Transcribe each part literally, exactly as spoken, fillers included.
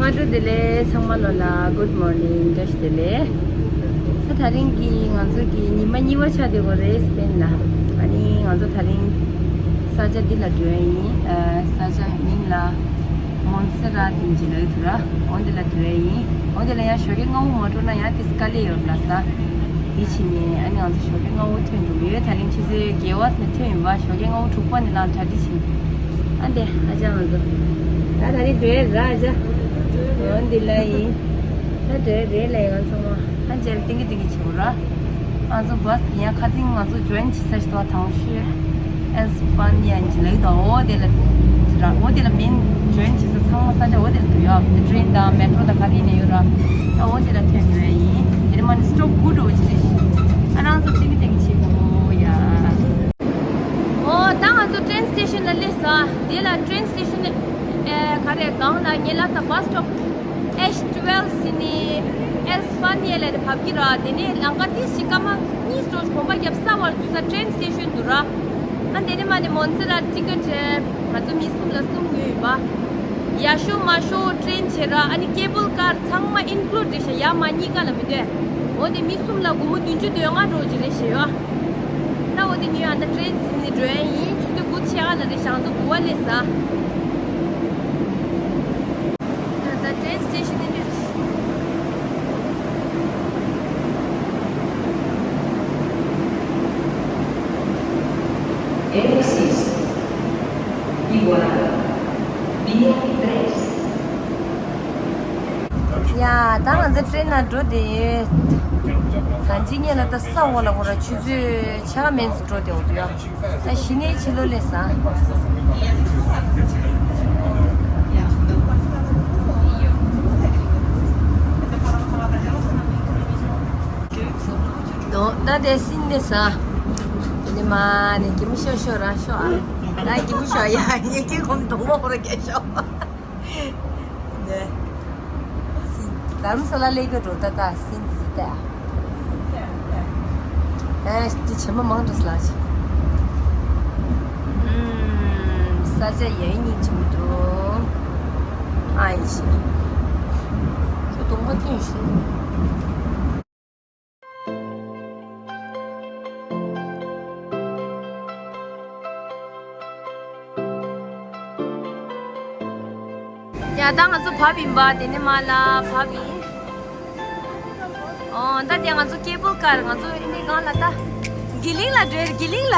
བཀྲ་ཤིས་བདེ་ལེགས། ཚང་མ་ལོ་ལ་good morning། བཀྲ་ཤིས་བདེ་ལེགས། ད་དེ་རིང་གི་ང་ཚོ་གི་ཉི་མ་གཉིས་པ་ཆགས་བསྡད་ཡོད་རེད་སི་པེན་ལ། ཨ་ནི་ང་ཚོ་དེ་རིང་ས་ཆ་འདི་ལ་འགྲོ་ཡ་ཡིན། ཨ། ས་ཆ་མིང་ལ་མོན་སེ་ར་དེ་འདྲ་ལབ་ཀྱི་འདུག་ར། འོ་འདི་ལ་འགྲོ་ཡ་ཡིན། འོ་འདི་ལ་ཡང་ཞོགས་ཀས་སྔ་པོ་མ་འགྲོ་ན་ཡང་དེ་དཀའ་ལས་ཡོད་ལ་ས། དེ་ཕྱིན་ནས་ཨ་ནི་ང་ཚོ་ཞོགས་ཀས་སྔ་པོ་ཐོན་འགྲོ་གི་ཡོད། དེ་རིང་ཆུ་ཚོད་བརྒྱད་པ་ནས་ཐོན་ཡིན་པ། ཞོགས་ཀས་སྔ་པོ་དྲུག་པ་ནས་ལངས་གྲ་སྒྲིག་བྱས། ཨ་འདི་ཨ་ཅག་ང་ཚོ་ད་དེ་རིང་འགྲོ་ཡ་ར། ཨ་ཅག་འོ་འདི་ལ་ཡིན། ད་འགྲོ་ཡ་རེད་ལ་ཡིན། ང་ཚོ་ང་ཨ་ཅག་ལ་ཏིང་གི་ཏིང་གི་བྱེད་དགོས་ར། ང་ཚོ་བྷ་སི་དེ་ཡང་ཁ་སང་ང་ཚོ་ཇོ་ཡིན་བྱེད་ས་ཞིག་འདུག་དང་ཤོས་ཨེ་སི་པ་ནི་ཡ་ཡིན་ལབ་ཀྱི་འདུག་འོ་དེ་ལ་ར། འོ་དེ་ལ་མིན་ཇོ་ཡིན་བྱེད་ས་ཚང་མ་ས་ཆ་འོ་དེ་ལ་འདུག་ཡོད། ཊེ་རེན་དང་མེ་ཊོ་དང་ག་རེ་ཡིན་ནའི་ཡོད་ར། ད་འོ་དེ་ལ་ཐོན་འགྲོ་ཡ་ཡིན། དེ་རིང་མ་ནི་སི་ཊོབ་དགུ་འགྲོ་བྱེད་རེད། ཨ་རང་ཚོ་ཏིང་གི་ཏིང་གི་བྱེད་དགོས་ཡ། འོ་ད་ང་ཚོ་ཊེ་རེན་སི་ཊེ་ཤོན་ལ་སླེབས་སོང་། དེ་ལ་ཊེ་རེན་སི་ཊེ་ཤོན་ནི་ཨེ་ག་རེ་སྒང་ལ་ཉེ་ལ་ས་བྷ་སི་སི་ཊོབ་ཨེཆ་ཊུ་ཝེལ་ཕི་ཟེར་ནས་ཨེ་སི་པ་ནི་ཡ་ལ་དེ་བབས་ཀྱི་ར། དེ་ནས་ལམ་ཁ་ཏོག་ཙམ་སྐར་མ་གཉིས་ཙམ་གོམ་པ་བརྒྱབ་ས་བར་འཛུལ་ས་ཊེ་རེན་སི་ཊེ་ཤོན་འདུག་ར། ཨ་དེ་ནས་མ་ནི་མོན་སེ་ར་ཊི་ཀེ་ཊི་ང་ཚོ་མི་གསུམ་ལ་གསུམ་ཉོས་ཡོད་པ། ཡར་ཞོག་མར་ཞོག་ཊེ་རེན་བྱས་ར། ཨ་ནི་ཀེ་བལ་ཀར་ཚང་མ་ཨིན་ཀླུ་ཌི་བྱས་ཤག་ཡར་མར་གཉིས་ཀ་ལ་མི་འདོད། འོ་དེ་མི་གསུམ་ལ་སྒོར་མོ་བདུན་ཅུ་དོན་ལྔ་འགྲོ་གི་རེད་བྱས་ཡོད། ད་འོ་དེ་ཉོས། ཨ་ད་ཊེ་རེན་ཟིན་ནས་འགྲོ་ཡ་ཡིན། ཆུ་ཚོད་དགུ་ཕྱེད་ཀ་ལ་རེད། ཞང་ཚོ་དགུ་པ་སླེབས་ས། ད་ད་ཊེ་རེན་སི་ཊེ་ཤོན་ནས་འགྲོ། Existo. Igual. Vía tres. ཡ། ད་ང་ཚོ་ཊེ་རེན་ནང་འགྲོ་བསྡད་ཡོད། གང་ཅི་ཉིན་ལ་ད་ས་འོག་ལ་ཁོ་ར་ཆུ་ཚོད་ཕྱེད་ཀ་མན་ཙམ་འགྲོ་བསྡད་ཡོད་ཡ། ད་གཞི་ནས་ཕྱི་ལོགས་སླེབས་སོང་། ད་དེ་སིན་སླེབས་སོང་། དེ་ནས་མ་ནས་གད་མོ་ཤོར་ཤོར་རང་ཤོར་ཨ། ད་གད་མོ་ཤོར་ཡ། ངས་སྐད་གོམ་དུང་མོ་ཧོར་རྒྱག་ཤོག་ནས། རྡ་རམ་ས་ལ་སླེབས་ཀྱི་འགྲོ། ད་ད་སིན་ཟི་ད། ཨེ་དེ་བྱེ་མ་མང་དྲགས་ལ་ཅི། ཨུམ། ས་ཆ་ཡ་ཡིན་སྙིང་རྗེ་མོ་འདུག་ཨ་ཡིན་ཞིག་ཁྱོད་གདོང་པ་བསྟན་ཞིག་ཡ། ད་ང་ཚོ་བབས་ཡིན་པ། དེ་ནས་མ་ལ་བབས་ཡིན། ཨོ། ད་དེ་ང་ཚོ་ཀེ་བལ་ཀར་ང་ཚོ་ཨེ་ནི་གང་ལ་ད། གི་ལིང་ལ་འགྲོ། གི་ལིང་ལ།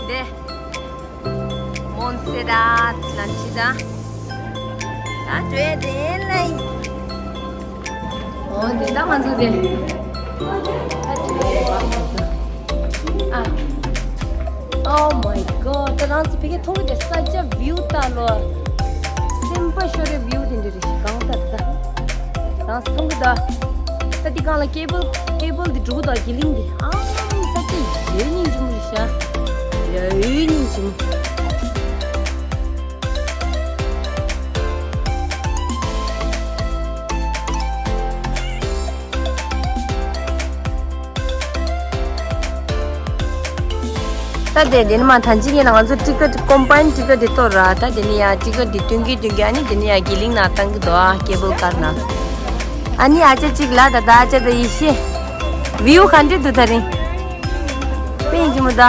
དེ། མོན་སེ་ར་ལ་ཅི་ད། ད་འགྲོ་དེ་ལ་ཡིན། ཨོ་དེ་ད་ང་ཚོ་དེ། ཨ། Oh my god. ད་རང་ཚོ་ཕ་གིར་མཐོང་གི་འདུག་ས་ཆ་བིའུ་ལྟ་ལོ། སེམས་པ་ཤོར་རེ་བིའུ་དེ་འདྲ་རེད་ཤག་གང་ལྟར་ད། རང་ཚོ་མཐོང་གི་འདུག་ད་འདི་སྒང་ལ་ཀེ་བལ་ཀེ་བལ་འདི་འགྲོ་གི་འདུག་གི་ལིང་འདི། ཨང་། ས་ཆ་ཡ་ཡིན་སྙིང་རྗེ་མོ་རེད་ཤག་ཡ་ཡིན་སྙིང་རྗེ་མོ། ད་དེ་དེ་ནི་མ་ཐང་ཅི་ངེད་ལ་ང་ཚོ་ཊི་ཀེ་ཊི་ཀོམ་པ་ནི་ཊི་ཀེ་ཊི་དེ་གཏོར་ར། ད་དེ་ནི་ཡ་ཊི་ཀེ་ཊི་དེ་སྟོན་གི་སྟོན་གི་ཨ་ནི་དེ་ནི་ཡ་གི་ལིང་ནང་བཏང་གི་འདུག་ཨ། ཀེ་བལ་ཀར་ནང་། ཨ་ནི་ཨ་ཅག་གཅིག་ལ་ད་ད་ཨ་ཅག་ད་ཡེ་ཤེས། བིའུ་ག་འདྲ་འདུག་ད་རིང་། དཔེ་ཡིན་གྱི་མོ་ད།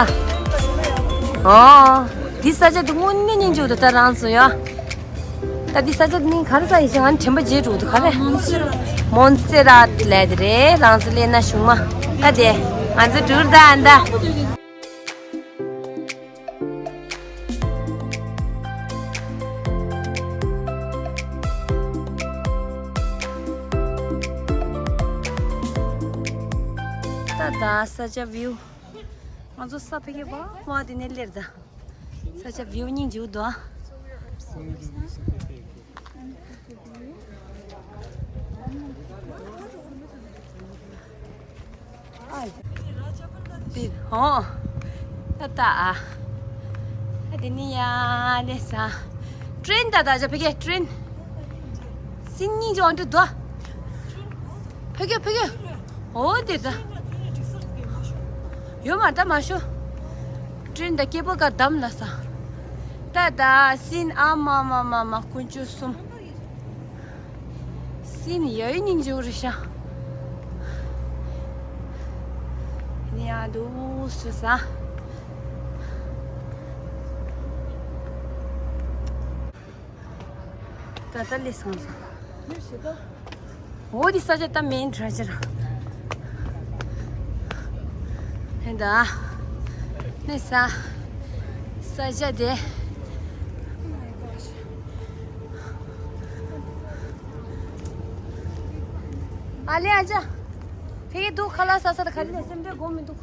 ཨོ། འདི་ས་ཆ་འདི་དངོས་གནས་སྙིང་རྗེ་པོ་འདུག་ད་རང་ཚོ་ཡ། ད་འདི་ས་ཆ་འདི་ནི་ག་རེ་ས་ཡིན་ཞེས་ང་ནི་དྲན་པ་བརྗེད་འགྲོ་འདུག་ག་རེ། མོན་སེ་ར་ལབ་དེ་རེད། རང་ཚོ་སླེབས་ན་གཞུག་མ། ད་དེ་ང་ཚོ་འགྲུལ་ད་ཨ་ད། ད་ད་ས་ཆ་བིའུ། ང་ཚོ་ས་ཕ་གི་བ་བ་དེ་ནས་སླེབས་ད། ས་ཆ་བིའུ་སྙིང་རྗེ་པོ་འདུག་ཨ། དེ་ཧོ། ད་ད་ཨ། ཨ་དེ་ནི་ཡ་ལེ་ས། ཊེ་རེན་ད་ད་ཅ་ཕ་གི་ཊེ་རེན། སིན་སྙིང་རྗེ་པོ་འདུག་ཕ་གི་ཕ་གི། ཨོ་དེ་ད། ཡོད་མ་ད་མ་ཤོ། ཊེ་རེན་ད་ཀེ་བལ་ཀར་བསྡམས་ལ་ས། ད་ད་སིན་ཨ་མ་མ་མ་མ་དཀོན་མཆོག་གསུམ། སིན་ཡ་ཡི་སྙིང་རྗེ་བོ་རེད་ཤག་ནི་ཡ་འདུག་སུ་ས། ད་ད་ལས་སོང་སོང་། འོ་དེ་ས་ཆ་ད་མེན་ཊྲེ་ཇར། ཧེ་ད། ནི་ས། ས་ཆ་དེ། ཨ་ལེ་ཨ་ཅག་ཕ་གི་འདུག་ཁ་ལག་ཟ་ས་ད་ག་ལེ་སེམས་ཁྲལ་དགོས་མི་འདུག་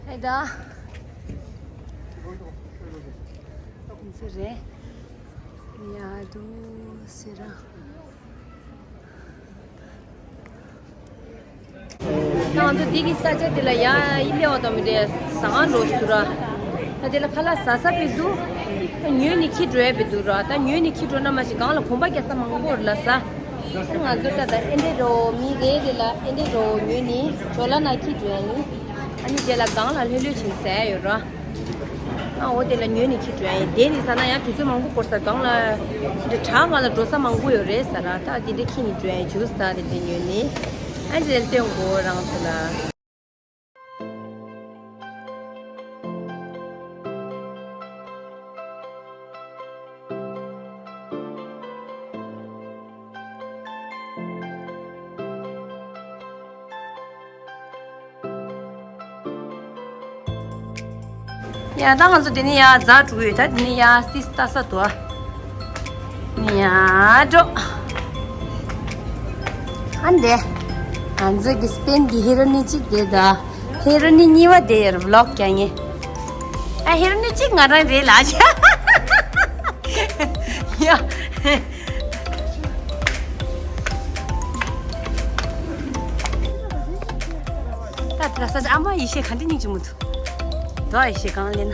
ཧེ་ད། ཁོང་ཚོ་རེད། ཡ་དུ་ཟེར་ར། ང་ཚོ་འདི་གི་ས་ཆ་འདི་ལ་ཡ་ཨི་ལེ་བ་དང་མི་འདྲ་ཟ་ཁང་འགྲོ་ཞུ་ར། ད་འདི་ལ་ཁ་ལག་ཟ་ས་བི་འདུག་ད་ཉོས་ནི་ཁྱི་འགྲོ་ཡ་བི་འདུག་ར། ད་ཉོས་ནི་ཁྱི་འགྲོ་ན་མ་ཞིག་སྒང་ལ་གོམ་པ་རྒྱག་ས་མང་པོ་རེད་ལ་ས། ང་ཚོ་ད་ད་ཨེ་འདྲེ་རོ་མི་རེ་རེ་ལ་ཨེ་འདྲེ་རོ་ཉོས་ནི་ཇོ་ལ་ན་ཁྱི་འགྲོ་ཡ་ཡིན། ཨ་ནི་རྗེས་ལ་སྒང་ལ་ལྷོད་ལྷོད་བྱེད་ཟེར་ཡོད་ར། ཨ་འོ་དེ་ལ་ཉོས་ནས་ཁྱི་འགྲོ་ཡ་ཡིན། དེ་ནི་ཟ་ན་ཡང་དུས་ཚོད་མང་པོ་འགོར་ས་སྒང་ལ། འདི་བྲག་སྒང་ལ་འགྲོ་ས་མང་པོ་ཡོད་རེད་ཟེར་ར། ད་དེ་འདྲ་ཁྱི་ནི་འགྲོ་ཡ་ཡིན། ཇུས་ད་དེ་འདྲ་ཉོས་ནས། ཨ་འདི་ལ་སྟོན་དགོས་རང་ཚོ་ལ། ཡ་ད་ང་ཚོ་དེ་ནས་ཡ་ཛ་དྲུག་ཡོད། ད་དེ་ནས་ཡ་སིས་ལྟ་ས་འདུག་ཨ་ནི་ཡ་འགྲོ། ཨ་འདེ། ང་ཚོ་གི་སི་པེན་གི་ཧེ་རོ་ནི་གཅིག་དེ་ད། ཧེ་རོ་ནི་གཉིས་པ་དེ་ཡར་བི་ལོག་རྒྱག་ངེས། ཨ་ཧེ་རོ་ནི་གཅིག་ང་རང་རེད་ལ་ཡ། ད་ད་ས་ཨ་མ་ཡེ་ཤེས་ག་འདྲ་སྙིང་རྗེ་མོ་འདུག་དོ་ཡེ་ཤེས་གང་ལེན་ན།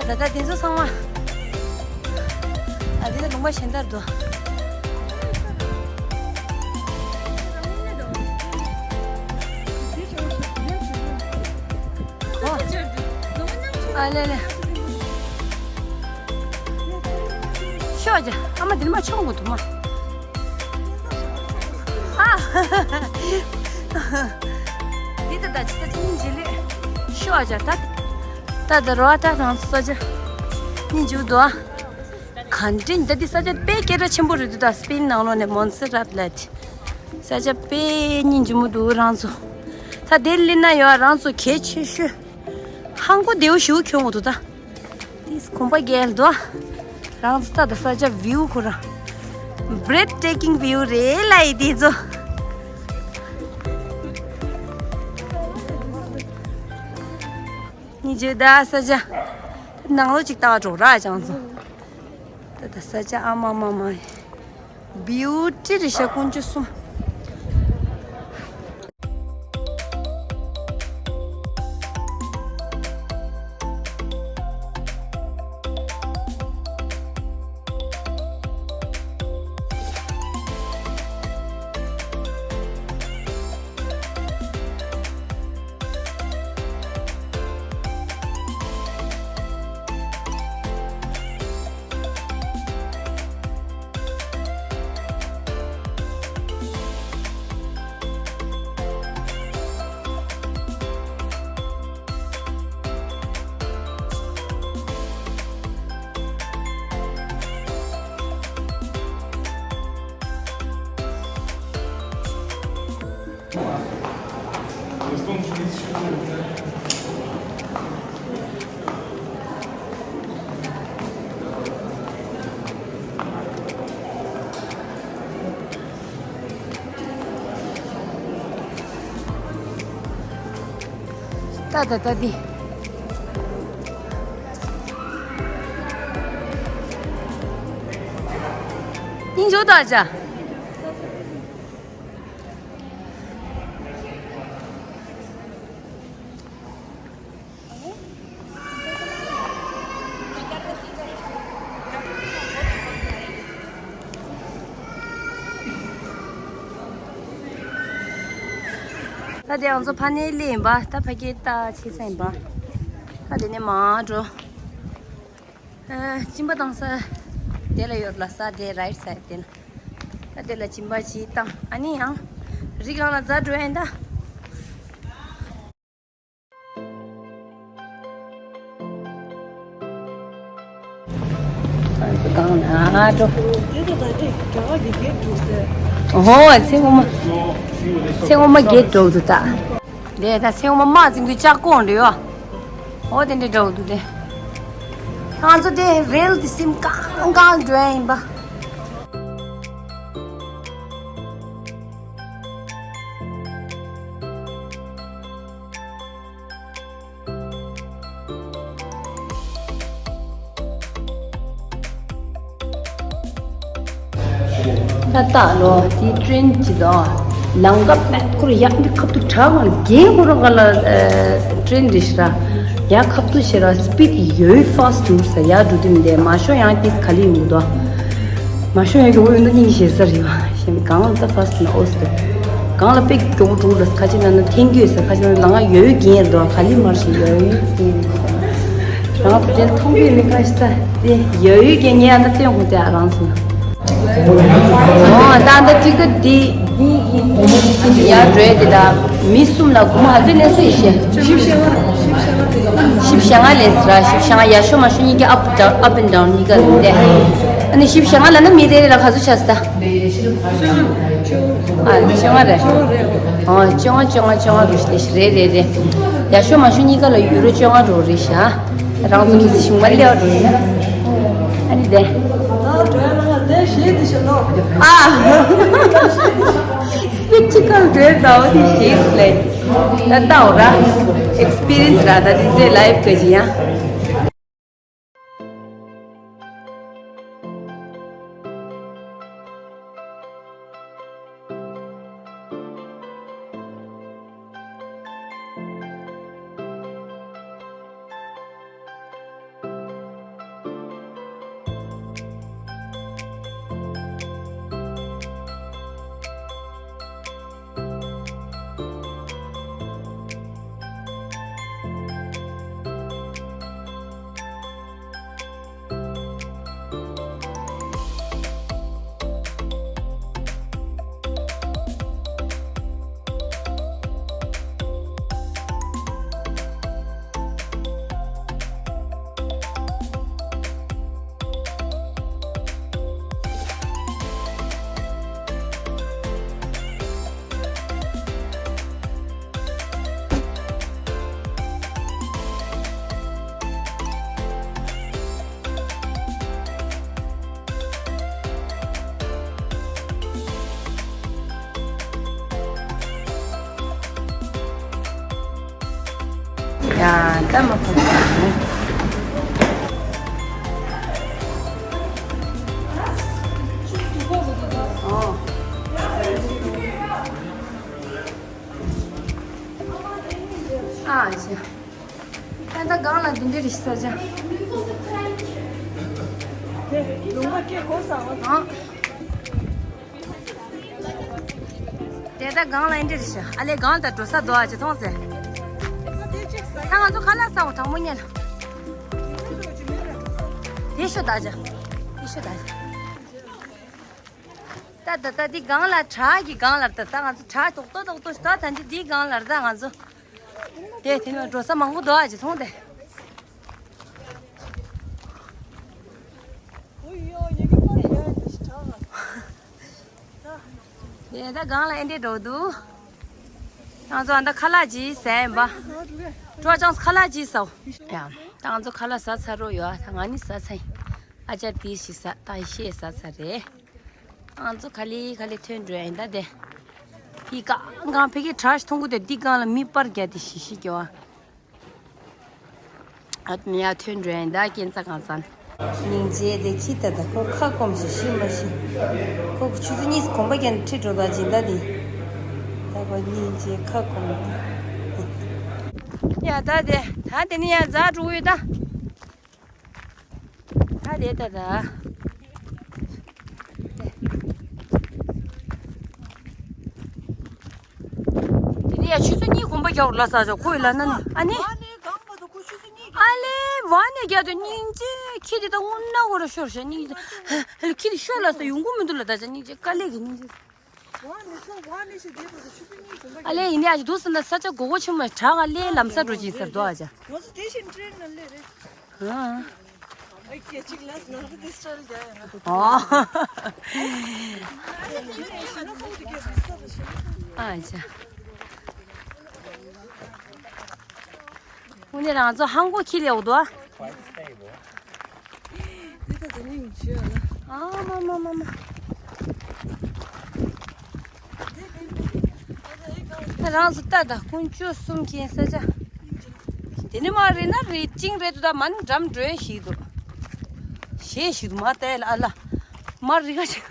ད་ད་ད་དེ་ཚོ་ཚང་མ། ཨ་དེ་ལ་ལུང་པ་གཞན་དག་འདུག་ཨོ། ཨ་ལེ་ལེ། ཤོག་ཅེ། ཨ་མ་དེ་ནི་མ་ཆོང་གོ་དུ་མ། ཨ། འདི་ད་ད་ཅི་ད་ཅི་ཉིན་རྗེས་ལུས། ཤོག་ཅེ་ད། ད་ད་རོ་ཨ་ད་རང་ཚོ་ཅེ། ཉིན་རྗེས་དོ། ག་འདྲ་ད་འདི་ས་ཆ་དཔེ་སྐད་གྲགས་ཆེན་པོ་རེད་འདུག་ད་སི་པེན་ནང་ལོགས་ནས་མོན་སེ་ར་ཊ་ལ་ད། ས་ཆ་དཔེ་སྙིང་རྗེ་མོ་འདུག་རང་ཚོ། ད་དེ་ལི་ན་ཡོད་རང་ཚོ་གལ་ཆེ་ཤོས། ཧང་གོ་དེའུ་ཞུ་ཁྱོད་འོ་དུ་ད། ཏིས་གོམ་པ་རྒྱལ་དོ། རང་ཚོ་ད་ད་ས་ཆ་བིའུ་ཁོ་ར། བྷི་རེད་ཊེ་ཀིང་བིའུ་རེད་ལ་ཡི་དེ་ཚོ། ཉི་ཇེ་ད་ས་ཆ། ནང་ལོ་ཅིག་ལྟ་བ་འགྲོ་ར་ཅང་ཚོ། ད་ད་ས་ཆ་ཨ་མ་མ་མ། བིའུ་ཊི་རི་ཤ་ཀུན་ཅུ་གསུམ། ད་ད་ད་འདི། སྙིང་རྗེ་པོ་ད་ཅ། ད་དེ་ང་ཚོ་ཕ་ནས་སླེབས་ཡིན་པ། ད་ཕ་གི་ད་ཆེ་ས་ཡིན་པ། ད་ ད་དེ་ནས་མར་འགྲོ། ཨ། གཅིན་པ་བཏང་ས་དེ་ལ་ཡོད་ལ། ས་དེ་རའིཊ་སའིཌ་དེ་ལ། ད་དེ་ལ་གཅིན་པ་ཅིག་བཏང་། ཨ་ནི་ཡང་རི་སྒང་ལ་འཛེགས་འགྲོ་ཡིན་ད། གང་ན་འགྲོ། ཨོ། ཚེ་སྔོན་མ། ཚེ་སྔོན་མ་བརྒྱད་འགྲོ་འདུག་ད། དེ་ད་ཚེ་སྔོན་མ་དམག་འཛིང་དུས་ལྕགས་ཀོང་འདྲ་ཡོད། ཨོ་དེ་འདྲ་འདྲ་འདུག་དེ། ང་ཚོ་དེ་རེལ་དེ་སིམ་གང་གང་འགྲོ་ཡ་ཡིན་པ། ད་ལྟ་ལོ་དེ་ཊེན་ཅི་དང་ལམ་ཀ་པད་ཀོར་ཡག་འདི་ཁབ་ཏུ་དྲག་གང་རྒན་ཁོ་རང་ག་ལ་ཨ་ཊེན་རེད་ཤི་ར། ཡག་ཁབ་ཏུ་ཤི་ར། སི་པིཌ་ཡོད་ཕཱ་སི་ཊི་འདུག་ས། ཡག་འགྲོ་དུས་མི་འདས་མ་ཤོ་ཡང་ཏིས་ག་ལི་ཡོང་དོ། མ་ཤོ་ཡང་གི་འོ་ཡོང་དོ་སྙིང་ཞེ་ས་རེད་བ། ཞེ་མི་གང་ལ་ད་ཕཱ་སི་ཊི་ན་ཨོ་སི་ཏོ། གང་ལ་པེ་གི་མགྱོགས་པོ་འགྲོ་ར། ཁ་ཅིག་ན་ན་ཐེན་གྱི་ཡོད་ས། ཁ་ཅིག་ན་ལ་ང་ཡོད་རྒན་རེད་དོ། ག་ལི་མར་ཞིག་ཡོད་རྒན་རེད། རང་ཚོ་དེ་མཐོང་གི་མི་ཁ་ཤི་ད་དེ་ཡོད་ཡོད་ཀྱི་ངས་ཨ་ད་སྟོན་དགོས་དེ་རང་ཚོ། ཨོ་ད་ད་ཅིག་ད་དེ་དེ་ཡིན་ཡ་རེད་དེ། ད་མི་གསུམ་ལ་སྒོར་མོ་ཧ་ཙི་ནས་སུ་ཡི་ཤེས། བཞི་བཅུ་ཞེ་ལྔ་ལས་ར། བཞི་བཅུ་ཞེ་ལྔ་ཡར་ཤོག་མར་ཤོག་གཉིས་ཀ་ཨབ་ཌའོན་ཨབ་ཨེན་ཌའོན་གཉིས་ཀ་རེད་དེ། ཨ་ནི་བཞི་བཅུ་ཞེ་ལྔ་ལ་ན་མི་རེ་རེ་ལ་ག་ཚོད་ཆགས་སི་ད། ཨ་བཅོ་ལྔ་རེད། ཨ་བཅོ་ལྔ་བཅོ་ལྔ་བཅོ་ལྔ་རུ་ཞིག་རེད། རེད་རེད། ཡར་ཤོག་མར་ཤོག་གཉིས་ཀ་ལ་ཡུ་རོ་བཅོ་ལྔ་རུ་རེད་ཤག་རང་ཚོ་གི་སི་ཞུང་མ་ལེའོ་རུ་རེད། ཨ་ནི་དེ། ཨ། སི་པིཌ་ཅི་གང་འདྲ་ཟ་བ་དེ་ཞིག་ལས། ད་ལྟ་འོ་ར། ཨེག་སི་པི་རི་ཡན་སི་ར། ད་དེ་ཚེ་ལའིབ་ག་ཅི་ཡ། ཡ། ད་མ་ཕོད་པ། ཨ་ཅེ། ད་ད་སྒང་ལ་འདི་འདྲ་རེད་ཤག་ཅེ། དེ་ལུང་པ་སྐད་གོ་ས་འོ། ཨ། དེ་ད་སྒང་ལ་ཨེ་འདྲ་རེད་ཤག་ཨ་ལས་སྒང་ལ་ད་འགྲོ་ས་འདུག་ཨ་ཅེ། མཐོང་ཟེར། ད་ང་ཚོ་ཁ་ལག་ཟ་འོ། གྲང་མོ་ཉལ། དེ་ཤོད་ད་ཅེ། དེ་ཤོད་ད་ཅེ། ད་ད་ད་འདི་སྒང་ལ། བྲག་གི་སྒང་ལ། ད་ད་ང་ཚོ་བྲག་རྡོག་རྡོག་རྡོག་རྡོག་ད་ད་འདི་འདི་སྒང་ལ་ད་ང་ཚོ། དེ་དེ་ནས་འགྲོ་ས་མང་པོ་འདུག་ཨ་ཅེ། མཐོང་དེ། དེ་ད་སྒང་ལ་ཨེ་འདྲ་འགྲོ་འདུག་ང་ཚོ་ཨ་ད་ཁ་ལག་ཅིག་ཟས་ཡིན་པ། ཀྲོ་ཅང་ཁ་ལག་ཅིག་ཟ་འོ། ཡ། ད་ང་ཚོ་ཁ་ལག་ཟ་ཚར་རོ་ཡོད་ཨ། ད་ང་ནི་ཟ་ཚར་ཡིན། ཨ་ཅག་དེ་ཞིག་ཟ། ད་ཤེས་ཟ་ཚར་རེད། ང་ཚོ་ག་ལེ་ག་ལེ་ཐོན་འགྲོ་ཡ་ཡིན་ད་དེ། དེ་གང་གང་ཕ་གི་བྲག་ཞིག་མཐོང་གི་འདུག་དེ་སྒང་ལ་མི་པར་རྒྱག་དེ་ཞིག་ཞིག་རྒྱག་བ། ཨ་ནི་ཡ་ཐོན་འགྲོ་ཡ་ཡིན་ད་སྐྱེན་རྩ་གང་ཚང་། སྙིང་རྗེ་དེ་ཁྱི་ད་ད་ཁོ་ཁ་སྐོམ་ཞིག་ཤི་མ་ཤི། ཁོ་ཆུ་ཚོད་གཉིས་གོམ་པ་རྒྱག་ཁྲིད་འགྲོ་ད་སྦྱིན་བདག་དེ། ད་ཁོ་སྙིང་རྗེ་ཁ་སྐོམ་དེ། ཡ་ད་དེ་ད་དེ་ནི་ཡ་ཛ་འགྲོ་ཡོད་ད། ད་དེ་ད་ད། དེ་ནས་ཡ་ཆུ་ཚོད་གཉིས་གོམ་པ་རྒྱག་ལ་ས་ཆ་ཁོ་ཡི་ལ་ན་ནི་ཨ་ནི། ཨ་ནི་གང་མ་དུ་ཁོ་ཆུ་ཚོད་གཉིས་ཀྱི། ཨ། བ་ནས་རྒྱ་དུ་སྙིང་རྗེ་ཁྱི་དེ་ད་དངོས་གནས་འོ་ར་ཤོར་ཤག་སྙིང་རྗེ། ཧ་ལ་ཁྱི་དེ་ཤོར་ལ་ས་ཡོང་གི་མི་འདུག་ལ། ད་ཅག་སྙིང་རྗེ་དཀའ་ལས་ཀྱི་སྙིང་རྗེ། ཨ་ལས་ཡིན་ནའི་ཨ་ཅག་འདུག་ཟེར་ན་ས་ཆ་སྒོར་སྒོར་ཆེན་མོ་བྲག་ག་ལས་ལམ་སང་འགྲོ་གི་ཟེར་འདུག་ཨ་ཅག་ང་ཚོ་དེ་བཞིན་ཊི་རེན་ནང་སླེབས་རེད། ཨ། ཨ་སྐད་ཅིག་ལ་ང་ཚོ་དེ་སི་ཊལ་རྒྱག་ཡ་ང་ཚོ། ཨོ། ཨ་ཅག་དངོས་གནས་རང་ཚོ་ཧང་གོ་ཁྱི་ལས་འོ་དོ། ཨ་མ་མ་མ་མ། ད་རང་ཚོ་ལྟ་ད་དཀོན་མཆོག་གསུམ་མཁྱེན་ས་ཆ། དེ་ནི་མ་རེད་ན་རེད་ཅིང་རེད་འདུག་ད་མ་ནི་འགྲམ་འགྲོ་ཡ་ཞིག་འདུག་ཞེས་ཞིག་འདུག་མ་ལྟ་ཡ་ལ་ཨ་ལ། མ་རིག་ག་ཞིག་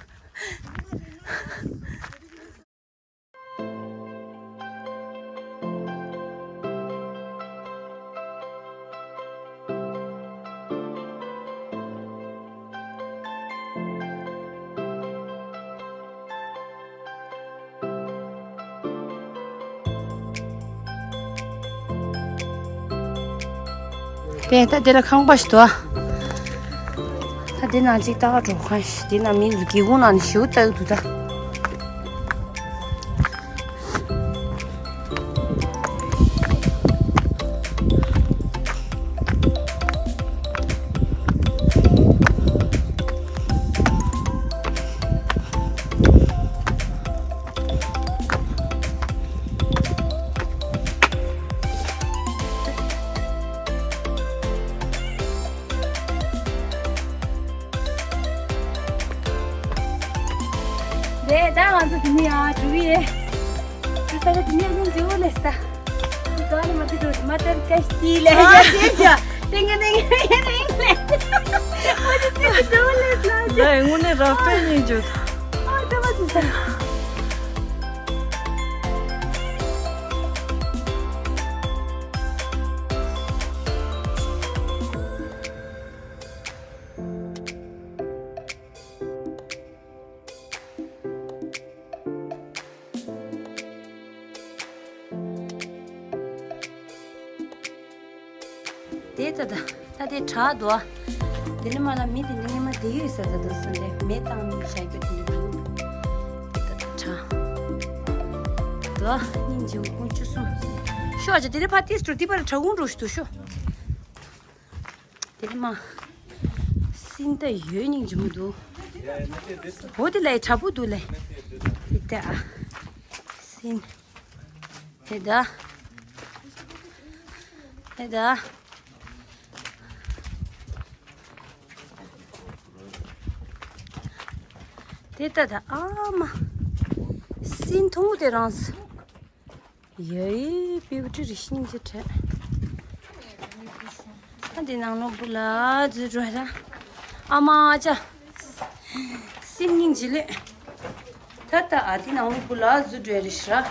དེ་ད་དེ་ལ་ཁང་པ་ཞིག་འདུག་ད་དེ་ནང་ཅིག་ལྟ་ག་འགྲོ་ཁང་ཞིག་དེ་ནང་མི་འདུག་སྒེའུ་ཁུང་ནང་ནས་ཞེའུ་ལྟ་གི་འདུག་ད། དེ་ད་ང་ཚོ་དེ་ནས་ཡར་འགྲོ་གི་ཡོད། ད་ས་ག་དེ་ནས་རླུང་ཇེ་པོ་སླེབས་ད། ད་ནི་མ་དེ་འགྲོ་མ་ལྟར་ཀ་ཤི་ལས་ཡ་དེ་ཅ་ཏིང་ཏིང་ཏིང་ཏིང་ལས། ཨ་དེ་ཅི་ཇེ་པོ་སླེབས་ལ་ད་དངོས་གནས་རབ་སྤྲོད་སྙིང་རྗེ། ཨ་ད་མ་དེ་ས། དེ་ད་ད་ད་དེ་དྲག་འདུག་དེ་ནི་མ་ལ་མི་དེ་ནི་ཉི་མ་དེ་ཡོད་ས་ད་འདུག་སོང་དེ་མེ་བཏང་ནི་བྱ་རྒྱུ་དེ་འདུག་དེ་ད་ད་དྲག་འདུག་སྙིང་རྗེ་དཀོན་མཆོག་གསུམ། ཤོག་ཨ་ཅག་དེ་ནི་ཕ་ཏིས་འགྲོ་དེ་པར་དྲག་འོང་འགྲོ་ཞུ་དུ་ཤོག་དེ་ནི་མ། སྲིན་ད་ཡོད་སྙིང་རྗེ་མོ་འདུག་འོ་དེ་ལས་དྲག་པོ་འདུག་ལས། དེ་ལྟ་ཨ། སྲིན། དེ་ད། དེ་ད། དེ་ལྟ་ད་ཨ་མ། སྲིན་ཐུང་ངུ་དེ་རང་སོ། ཡའི་པིའུ་ཊི་རི་སྙིང་རྗེ་དྲན། ཨ་འདི་ནང་ལོགས་བུ་ལ་འཛུལ་འགྲོ་ཡ་ཨ་མ་ཅ། སེམས་སྙིང་རྗེ་ལེ། ད་ལྟ་ཨ་འདི་ནང་ལོགས་བུ་ལ་འཛུལ་འགྲོ་ཡ་རེད་ཤག་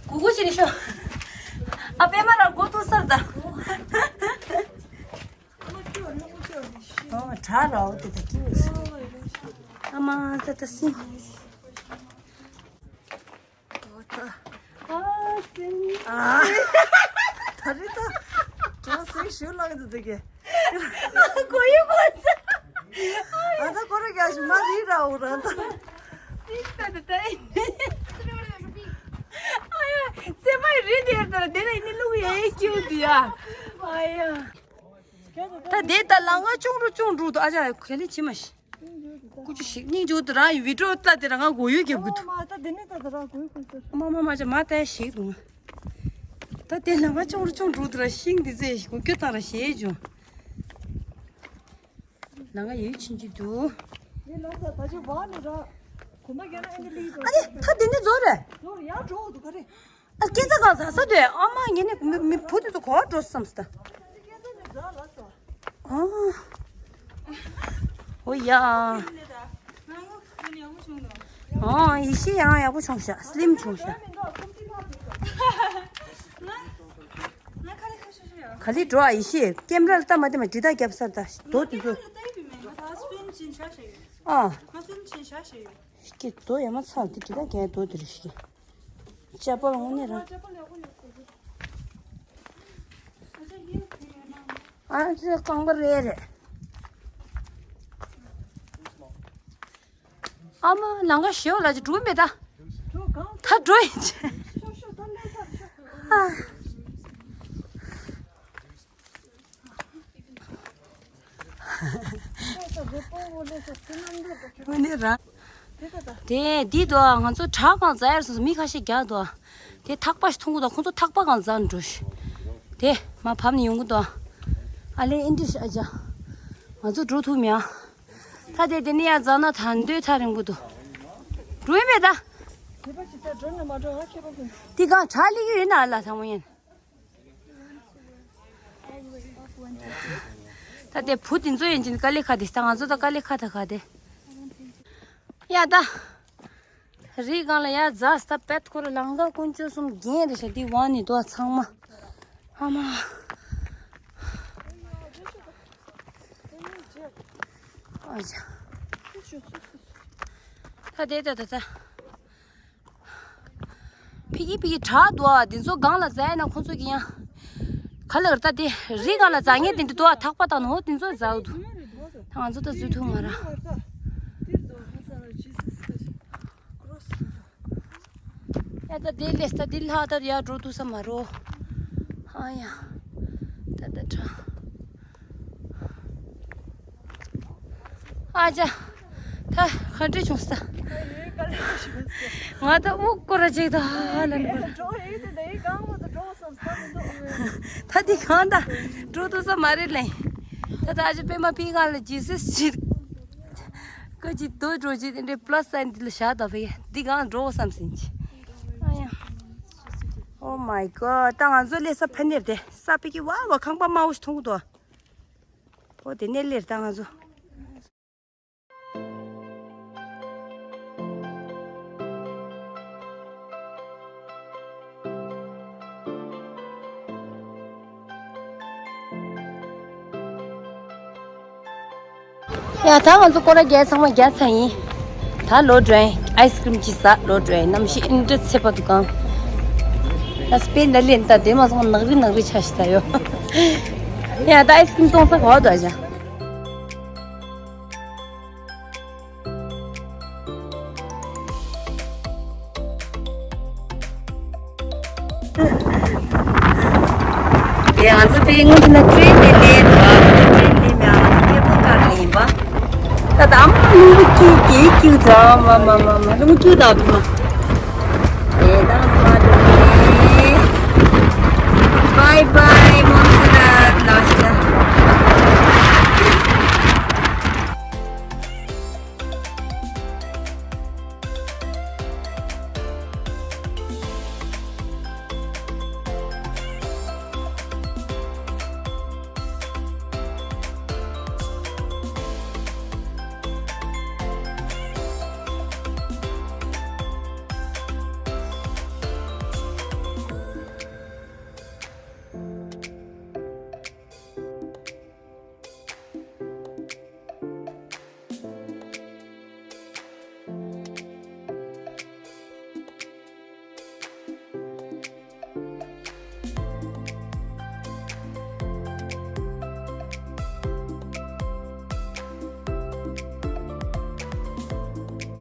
གུ་གུ་ཅི་རེད་ཤོ། ཨ་པད་མ་ར་མགོ་ཐུག་སར་ད། ཨོ་དྲག་ར་འོ་དེ་ད་ཀི་ཨ་མ་ད་ད་སེམས། ཨ་སེམས། ཨ། ད་རེས་ད། གྲོགས་སེམས་ཞུ་ལག་འདུག་དེ་གས། གོ་ཡུ་གོ་ཚ། ཨ་ད་ཁོ་ར་ག་ཞིག་མ་རི་ར་འོ་ར་ད། སེམས་ད་ད་ད། ཨ་ཡ། སེམས་མ་རི་དེ་ད་དེ་ལ་ནི་ལུག་ཡེ་ཀྱུ་དི་ཡ། ཨ་ཡ། ད་དེ་ད་ལ་ང་ཅུང་རུ་ཅུང་རུ་དུ་ཨ་ཅག་ག་ལེ་ཅི་མ་ཤི། ཀུ་ཅི་ཞིག་སྙིང་རྗེ་དུ་རང་ཡི་བི་ཌིའོ་ལྟ་དེ་རང་ང་གོ་ཡུལ་རྒྱབ་གི་འདུག་ཨ་མ་ད་དེ་ནས་ད་ད་རང་གོ་ཡུལ་ཀུན་ཟེར། མ་མ་མ་ཅག་མ་ལྟ་ཞིག་འདུག་ད་དེ་ལ་ང་ཅུང་རུ་ཅུང་རུ་དུ་ར་ཤིང་འདི་ཚེ་ཞིག་གོ་ཁྱོད་དང་ར་ཞེས་བྱུང་། ལ་ང་ཡུལ་ཕྱིན་གྱི་འདུག་ངས་ལ་ས་ད་ཅི་བ་ནི་ར། གོམ་པ་རྒྱག་ན་ཨེ་འདྲ་ལི་འགྲོ། ཨ་ནི་ད་དེ་ནས་རྫོགས་རེད། རྫོགས་རེད་ཡར་འགྲོ་འདུག་ག་རེ། ཨ་སྐད་ཆ་གང་ཟ་ས་དུས་ཨ་མ་ངེད་ནི་མི་མི་བུ་དེ་ཚོ་གོ་བ་འགྲོ་བསམ་སྟ། ཨ། ཨོ་ཡ། ཨ་ཡེ་ཤེས་ཡང་ཡག་པོ་བྱུང་ཤག་སི་ལིམ་བྱུང་ཤག་ག་ལེ་འགྲོ་ཨ་ཡེ་ཤེས་ཀེམ་ར་ལ་ལྟ་མ་བདེ་མ་འདྲི་དག་རྒྱབ་སར་ད་དོ་དེ་ཚོ། ཨ། ཤི་ཀེ་དོ་ཡ་མ་ཚར་དེ་དྲི་ད་རྒྱལ་དོ་དེ་རེ་ཤི་ཀེ། ཅ་པལ་དངོས་གནས་རང་། ཨ་ཙི་རྐང་པ་རེ་རེ། ཨ་མ་ལང་ཀ་ཞེའོ་ལ་ཅི་འགྲོ་མེད་ད། ད་འགྲོ་ཡིན་ཅི། ཨ། དངོས་གནས་རང་། དེ་འདི་དོ་ང་ཚོ་བྲག་གང་འཛེག་ཡར་སོང་མི་ཁ་ཤས་རྒྱག་དོ། དེ་ཐག་པ་ཞིག་མཐོང་གི་དོ་ཁོང་ཚོ་ཐག་པ་གང་འཛེག་འགྲོ་ཤི། དེ་མ་བབས་ནས་ཡོང་གི་དོ། ཨ་ལེ་ཨིན་དྲི་ཤ་ཨ་ཅག་ང་ཚོ་འགྲོ་ཐུབ་མེད་ཨ། ད་དེ་དེ་ནས་ཡར་འཛེག་ན་ད་འདོད་ཐག་རིང་པོ་འདུག་འགྲོ་ཡི་མེད་ད། དེ་གང་བྲག་སླེབས་ཡོད་ན་ཨ་ལ་ཐང་མོ་ཡིན། ད་དེ་བུ་དེ་ཚོ་ཡིན་ཅིན་དཀའ་ལས་ཁག་དེ་ད་ང་ཚོ་ད་དཀའ་ལས་ཁག་ད་ཁག་དེ། ཡ་ད། རི་སྒང་ལ་ཡ་ཛ་སྟ་པད་ཁོ་ར་ལང་ཀ་དཀོན་མཆོག་གསུམ་རྒྱན་རེ་ཤ་དེ་བང་ནི་དོ་ཚང་མ། ཨ་མ། ཨ་ཅག་ད་དེ་ད་ད་ད། ཕི་གི་ཕི་གི་བྲག་འདུག་ཨ། དེ་ཚོ་སྒང་ལ་འཛེག་ན་ཁོང་ཚོ་གི་ཡང་། ག་ལ་ར་ད་དེ་རི་སྒང་ལ་འཛེག་མཁན་དེ་འདྲ་འདུག་ཨ། ཐག་པ་དང་ནོ་དེ་ཚོ་འཛེག་འདུག་ད་ང་ཚོ་ད་འཛུལ་ཐུབ་མ་ར། ཡ་ད་དེ་ལས་ད་དེ་ལྷག་ད་ཡར་འགྲོ་ཐུབ་ས་མ་རོ། ཨ་ཡ། ད་ད་ཁྲ། ཨ་ཅག་ད་ག་འདྲ་བྱུང་ས། ང་ད་དབུགས་སྐོར་ར་ཅིག་ད་ཨ་ལ་ལ། ད་འདི་གང་ད་འགྲོ་ཐུབ་ས་མ་རེད་ལེ། ད་ད་ཨ་ཅག་པད་མ་པི་གང་ལ་ཇི་སི་ཅི། ཀ་ཅི་དོ་འགྲོ་ཅི་དེ་འདྲའི་plus sign འདི་ལ་བཞག་ད་ཕི་འདི་གང་འགྲོ་བསམ་ཟིན་ཅི། ཨ་ཡ། Oh my god ད་ང་ཚོ་ལས་ས་ཕ་ནེར་དེ་ས་ཕི་གི་ཝ་ཝ་ཁང་པ་དམའ་བོ་ཞིག་མཐོང་གི་འདུག་ཨོ་དེ་ནས་སླེབས་ད་ང་ཚོ། ཡ་ད་ང་ཚོ་སྐོར་ར་རྒྱག་ཚང་མ་རྒྱག་ཚར་ཡིན། ད་ལོག་འགྲོ་ཡིན། ཨའི་སི་ཀྲིམ་ཅིག་ཟ་ལོག་འགྲོ་ཡིན། གནམ་གཤིས་ཨིན་འདྲ་ཚད་པ་འདུག་གང་། ད་སྤེན་ད་ལེན་ད་དེ་མ་སོང་ནག་རི་ནག་རི་ཆ་ཞིག་ད་ཡོད། ཡ་ད་ཨའི་སི་ཀྲིམ་བཙོང་ས་ག་བ་འདུག་ཨ་ཅག་དེ་ང་ཚོ་དེ་སྔོན་གྱི་ན་ཊེན་ནས་སླེབས་འདུག་ཊེན་སླེབས་ཡང་ང་ཚོ་ཁེ་བལ་ཀར་ནས་ཡིན་པ། ད་ད་ཨ་མ་རླུང་བུ་སྐྱིད་ཀྱིས་སྐྱིད་ད་མ་མ་མ་མ་རླུང་བུ་སྐྱིད་ད་མ།